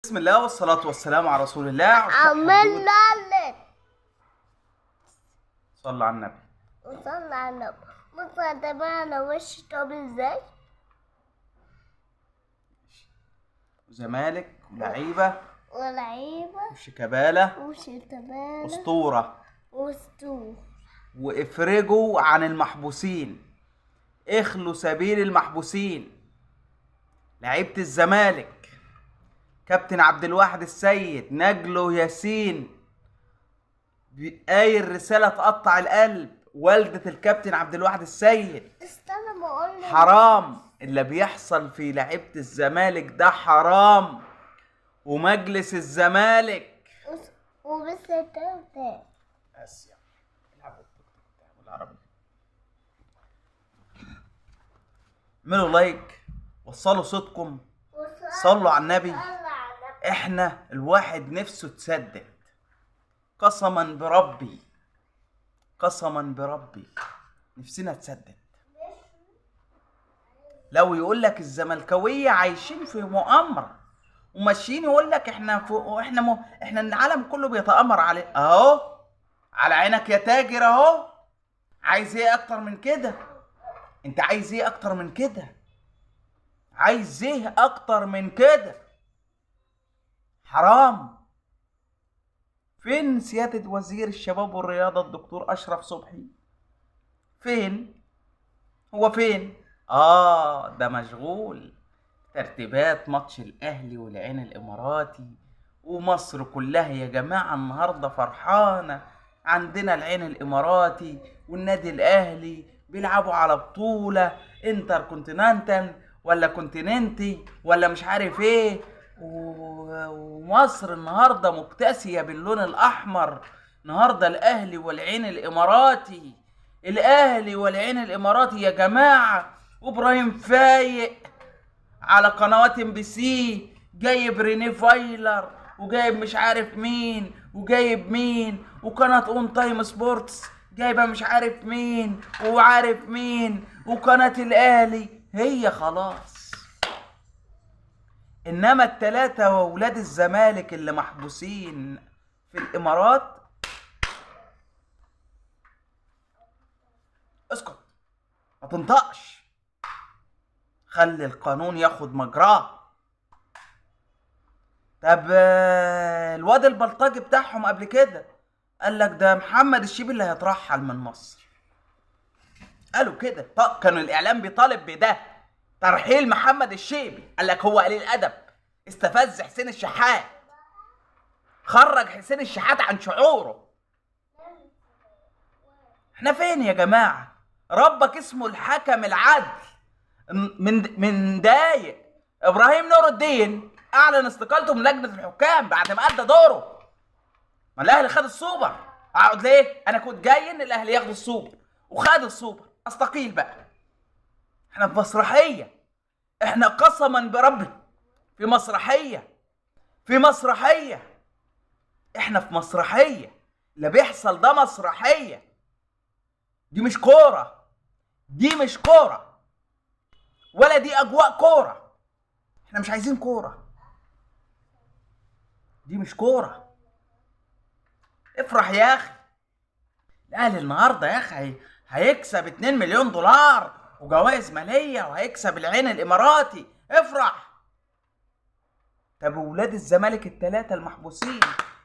بسم الله والصلاة والسلام على رسول الله. عشاق عملنا حدود. صلى على النبي. وصلنا على النبي. بص يا جماعة انا وشي طب ازاي؟ وزمالك ولعيبة ولعيبة وشيكابالا وشيكابالا أسطورة واسطورة. وافرجوا عن المحبوسين، اخلوا سبيل المحبوسين. لعيبة الزمالك كابتن عبد الواحد السيد نجله ياسين قايل رسالة تقطع القلب. والدة الكابتن عبد الواحد السيد، استنى ما اقول. حرام اللي بيحصل في لعيبة الزمالك ده، حرام. ومجلس الزمالك وبس تاني بس العبوا بالعربي. اعملوا لايك، وصلوا صوتكم، صلوا على النبي. احنا الواحد نفسه تسدد، قسما بربي، قسما بربي نفسنا تسدد. لو يقول لك الزملكاويه عايشين في مؤامرة وماشيين، يقول لك احنا فوق، احنا العالم كله بيتامر عليه. اهو على عينك يا تاجر، اهو. عايز ايه اكتر من كده؟ انت عايز ايه اكتر من كده؟ عايز ايه اكتر من كده؟ حرام. فين سيادة وزير الشباب والرياضة الدكتور أشرف صبحي؟ فين؟ هو فين؟ ده مشغول ترتيبات ماتش الأهلي والعين الإماراتي، ومصر كلها يا جماعة النهاردة فرحانة. عندنا العين الإماراتي والنادي الأهلي بيلعبوا على بطولة انتر كونتيننتال ولا كونتيننتي ولا مش عارف ايه، ومصر النهارده مكتسيه باللون الاحمر. النهارده الاهلي والعين الاماراتي، الاهلي والعين الاماراتي يا جماعة. وابراهيم فايق على قنوات ام بي سي جايب ريني فايلر وجايب مش عارف مين وجايب مين، وقناة اون تايم سبورتس جايبه مش عارف مين وعارف مين، وقناة الاهلي هي خلاص. انما التلاتة واولاد الزمالك اللي محبوسين في الامارات، اسكت ما تنطقش، خلي القانون ياخد مجراه. طب الواد البلطجي بتاعهم قبل كده قال لك ده محمد الشيبي اللي هيترحل من مصر، قالوا كده. طب كانوا الاعلام بيطالب بده، ترحيل محمد الشيبي. قال لك هو قليل ادب، استفز حسين الشحات، خرج حسين الشحات عن شعوره. احنا فين يا جماعة؟ ربك اسمه الحكم العدل. من دقايق ابراهيم نور الدين اعلن استقالته من لجنة الحكام بعد ما ادى دوره. ما الاهلي خد السوبر، اقعد ليه؟ انا كنت جاي ان الاهلي ياخد السوبر وخد السوبر، استقيل بقى. احنا في مسرحية، احنا قسما بربي في مسرحية، في مسرحية، احنا في مسرحية. اللي بيحصل ده مسرحية، دي مش كورة، دي مش كورة ولا دي اجواء كورة. احنا مش عايزين كورة، دي مش كورة. افرح يا اخي، الاهلي النهارده يا اخي هيكسب 2 مليون دولار وجوائز ماليه، وهيكسب العين الاماراتي. افرح. طب ولاد الزمالك الثلاثة المحبوسين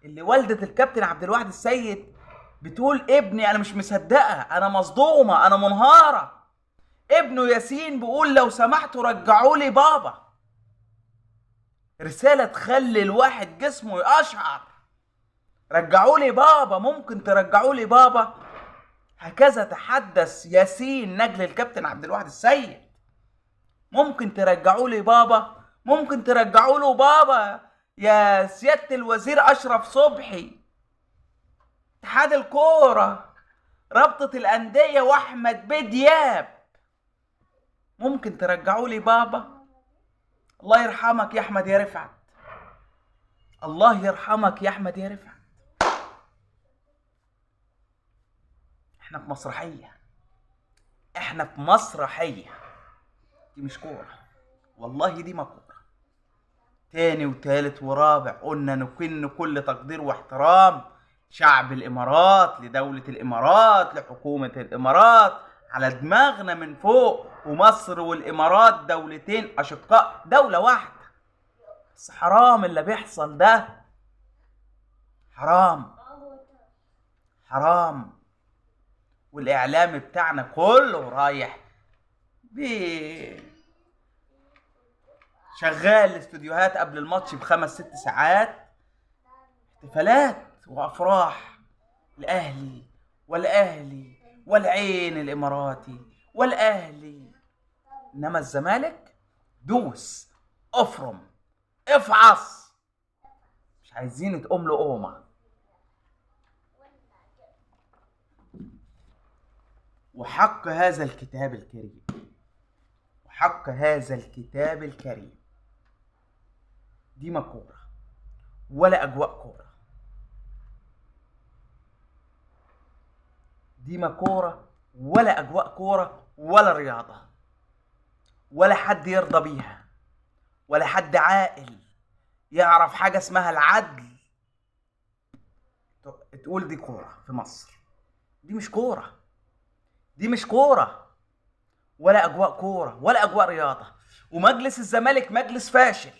اللي والده الكابتن عبد الواحد السيد بتقول ابني انا مش مصدقه، انا مصدومة، انا منهاره. ابنه ياسين بيقول لو سمحتوا رجعوا لي بابا. رسالة تخلي الواحد جسمه يقشعر. رجعوا لي بابا، ممكن ترجعوا لي بابا؟ هكذا تحدث ياسين نجل الكابتن عبد الواحد السيد. ممكن ترجعوا لي بابا، ممكن ترجعوا له بابا يا سيادة الوزير أشرف صبحي، اتحاد الكورة، رابطة الأندية، وأحمد بدياب. ممكن ترجعوا لي بابا؟ الله يرحمك يا أحمد يا رفعت، الله يرحمك يا أحمد يا رفعت. احنا في مسرحية، احنا في مسرحية، دي مش كورة والله، دي ما كورة. تاني وتالت ورابع قلنا نكن كل تقدير واحترام شعب الامارات، لدولة الامارات، لحكومة الامارات، على دماغنا من فوق. ومصر والامارات دولتين اشقاء، دولة واحدة. بس حرام اللي بيحصل ده، حرام حرام. والاعلام بتاعنا كله رايح شغال الاستوديوهات قبل الماتش ب5-6 ساعات، احتفالات وافراح الاهلي والاهلي والعين الاماراتي والاهلي. انما الزمالك دوس، افرم، افعص، مش عايزين تقوم له قومه. وحق هذا الكتاب الكريم، وحق هذا الكتاب الكريم، دي ما كورة ولا اجواء كورة، دي ما كورة ولا اجواء كورة ولا رياضة، ولا حد يرضى بيها، ولا حد عاقل يعرف حاجة اسمها العدل تقول دي كورة في مصر. دي مش كورة، دي مش كورة ولا اجواء كورة ولا اجواء رياضة. ومجلس الزمالك مجلس فاشل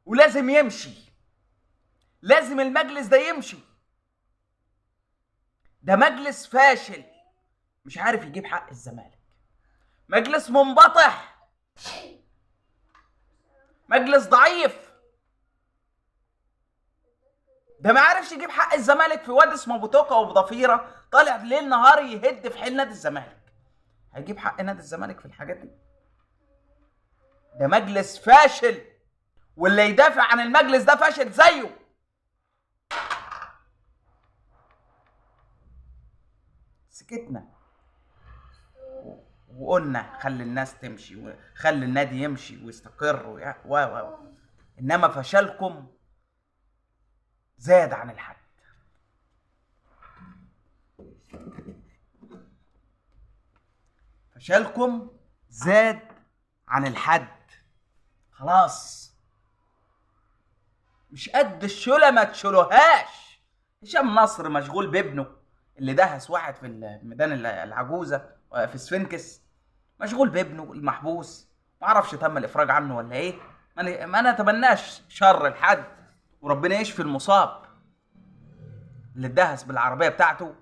ولازم يمشي، لازم المجلس ده يمشي. ده مجلس فاشل مش عارف يجيب حق الزمالك، مجلس منبطح، مجلس ضعيف، ده ما عارفش يجيب حق الزمالك في واد اسمه ابو توكه وابو ضفيرة طالع ليل نهار يهد في حيل نادي الزمالك. هيجيب حق نادي الزمالك في الحاجات دي؟ ده مجلس فاشل، واللي يدافع عن المجلس ده فاشل زيه. سكتنا وقلنا خلي الناس تمشي وخلي النادي يمشي ويستقر و انما فشلكم زاد عن الحد. فشلكم زاد عن الحد، خلاص مش قد الشلة ما تشلوهاش. هشام نصر مشغول بابنه اللي دهس واحد في الميدان العجوزة في سفنكس، مشغول بابنه المحبوس، ما اعرفش تم الافراج عنه ولا ايه. ما نتمناش شر لحد، وربنا يشفي المصاب اللي اتدهس بالعربية بتاعته.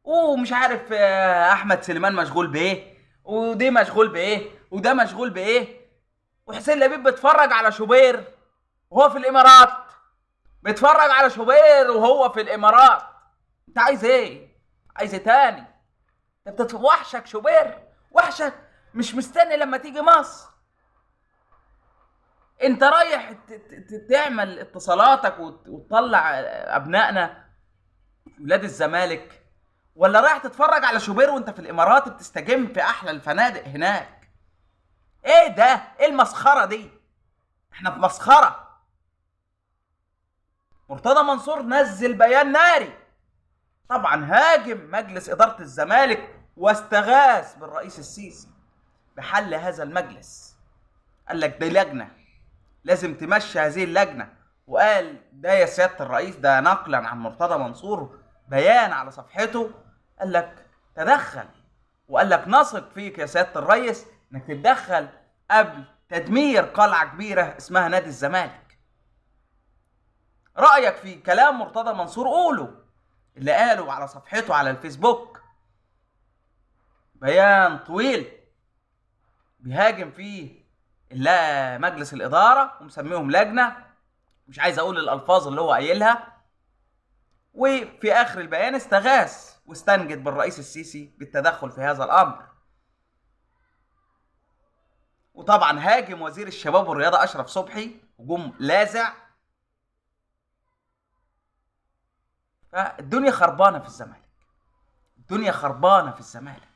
ومش عارف احمد سليمان مشغول بايه، ودي مشغول بايه، وده مشغول بايه، وحسين لبيب بيتفرج على شوبير وهو في الامارات، بيتفرج على شوبير وهو في الامارات. انت عايز ايه؟ عايز ايه تاني؟ انت وحشك شوبير، وحشك، مش مستني لما تيجي مصر. انت رايح تعمل اتصالاتك وتطلع ابنائنا ولاد الزمالك، ولا رايح تتفرج على شوبير وانت في الامارات بتستجم في احلى الفنادق هناك؟ ايه ده؟ ايه المسخره دي؟ احنا في مسخرة. مرتضى منصور نزل بيان ناري، طبعا هاجم مجلس ادارة الزمالك واستغاث بالرئيس السيسي بحل هذا المجلس. قال لك دي لجنة لازم تمشي هذه اللجنة، وقال ده يا سيادة الرئيس، ده نقلا عن مرتضى منصور بيان على صفحته، قال لك تدخل، وقال لك نثق فيك يا سيادة الرئيس انك تتدخل قبل تدمير قلعه كبيرة اسمها نادي الزمالك. رايك في كلام مرتضى منصور؟ قوله اللي قاله على صفحته على الفيسبوك، بيان طويل بيهاجم فيه لا مجلس الإدارة ومسميهم لجنة، مش عايز أقول الألفاظ اللي هو قايلها. وفي آخر البيان استغاث واستنجد بالرئيس السيسي بالتدخل في هذا الأمر. وطبعا هاجم وزير الشباب والرياضة أشرف صبحي هجوم لاذع. فالدنيا خربانة في الزمالك، الدنيا خربانة في الزمالك.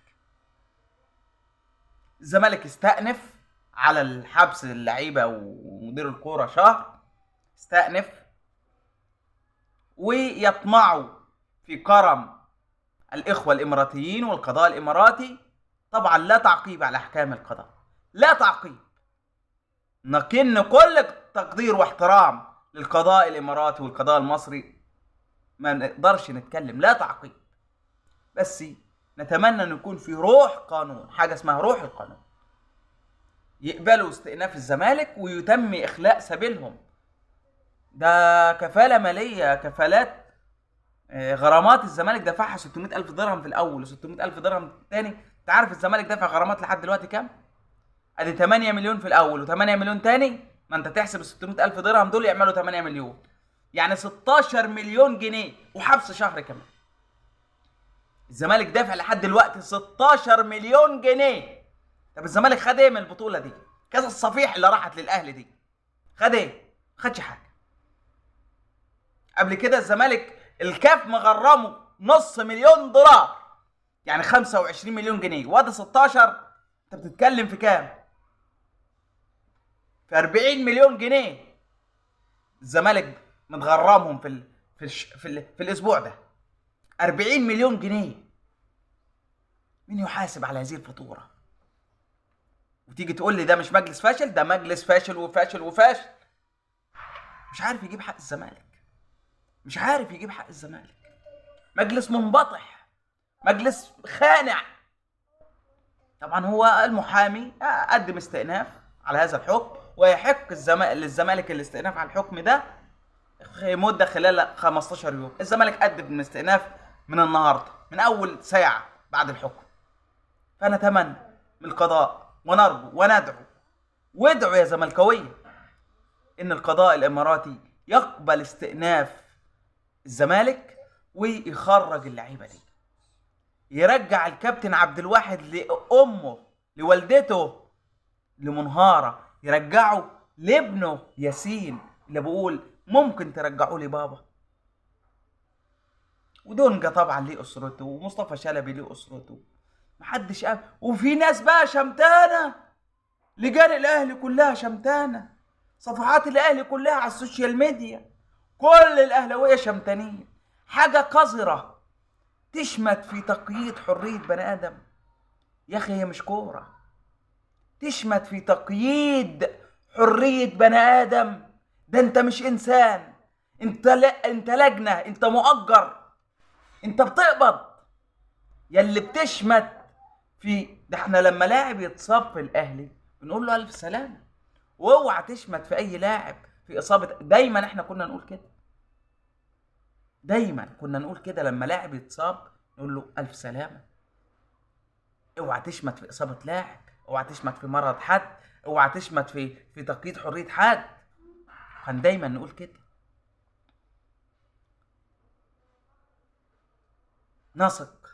الزمالك استأنف على الحبس اللعيبة ومدير الكورة شهر، استأنف، ويطمعوا في كرم الإخوة الإماراتيين والقضاء الإماراتي. طبعا لا تعقيب على أحكام القضاء، لا تعقيب، نكن كل تقدير واحترام للقضاء الاماراتي والقضاء المصري، ما نقدرش نتكلم، لا تعقيب، بس نتمنى ان يكون في روح قانون، حاجة اسمها روح القانون، يقبلوا استئناف الزمالك ويتم اخلاء سبيلهم. ده كفالة ماليه، كفالات، غرامات الزمالك دفعها 600,000 درهم في الاول و600,000 درهم تاني. انت عارف الزمالك دفع غرامات لحد دلوقتي كام؟ ادي 8 مليون في الاول و8 مليون تاني، ما انت تحسب ال 600,000 درهم دول يعملوا 8 مليون، يعني 16 مليون جنيه وحبس شهر كمان. الزمالك دافع لحد دلوقتي 16 مليون جنيه. طب الزمالك خد ايه من البطولة دي؟ كاس الصفيح اللي راحت للاهلي دي خد ايه؟ ما خدش حاجة. قبل كده الزمالك الكاف مغرمه 500,000 دولار، يعني 25 مليون جنيه، وادي 16، انت بتتكلم في كام؟ في 40 مليون جنيه الزمالك متغرمهم في ال في الش في, ال في الاسبوع ده 40 مليون جنيه. مين يحاسب على هذه الفاتورة؟ وتيجي تقول لي ده مش مجلس فاشل؟ ده مجلس فاشل وفاشل وفاشل، مش عارف يجيب حق الزمالك، مش عارف يجيب حق الزمالك. مجلس منبطح، مجلس خانع. طبعا هو المحامي قدم استئناف على هذا الحكم، ويحق للزمالك الاستئناف على الحكم ده مدة خلال 15 يوم. الزمالك قدم الاستئناف من النهارده، من اول ساعة بعد الحكم. فنتمنى من القضاء ونرجو وندعو، وادعوا يا زملكاوية، ان القضاء الاماراتي يقبل استئناف الزمالك ويخرج اللعيبة دي، يرجع الكابتن عبد الواحد لامه، لوالدته، لمنهارة، يرجعه لابنه ياسين اللي بقول ممكن ترجعوا لي بابا. ودونجا طبعا ليه اسرته، ومصطفى شلبي ليه اسرته، محدش قال. وفي ناس بقى شمتانه، لجان الاهلي كلها شمتانه، صفحات الاهلي كلها على ال social media، كل الاهلاوية شمتانين. حاجة قذرة تشمت في تقييد حرية بني ادم. يا اخي هي مش كورة، تشمت في تقييد حرية بني ادم. ده انت مش انسان، انت انت لجنة، انت مؤجر، انت بتقبض يا اللي بتشمت في ده. احنا لما لاعب يتصاب في الاهلي بنقول له الف سلامه، واوعى تشمت في اي لاعب في اصابه. دايما احنا كنا نقول كده، دايما كنا نقول كده، لما لاعب يتصاب نقول له الف سلامه، اوعى تشمت في اصابه لاعب، اوعى تشمت في مرض حد، اوعى تشمت في تقييد حرية حد. كان دايما نقول كده. نثق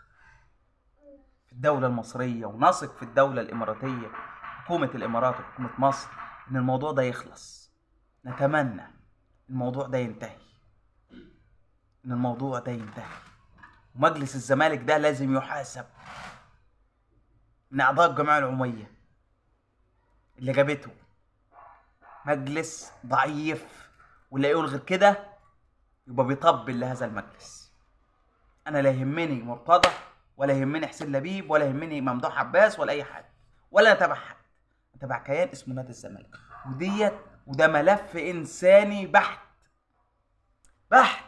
في الدولة المصرية ونثق في الدولة الإماراتية، حكومة الإمارات وحكومة مصر، إن الموضوع ده يخلص. نتمنى الموضوع ده ينتهي، إن الموضوع ده ينتهي. ومجلس الزمالك ده لازم يحاسب من أعضاء الجمعية العمومية اللي جابته. مجلس ضعيف، واللي يقول غير كده يبقى بيطبل لهذا المجلس. انا لا يهمني مرتضى، ولا يهمني حسين لبيب، ولا يهمني ممدوح عباس، ولا اي حد، ولا تبع حد، تبع كيان اسمه نادي الزمالك. وديت وده ملف انساني بحت بحت.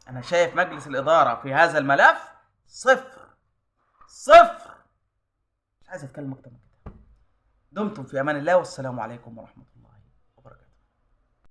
انا شايف مجلس الادارة في هذا الملف صفر صفر. مش عايز اتكلم اكتر من كده. دمتم في امان الله، والسلام عليكم ورحمة الله.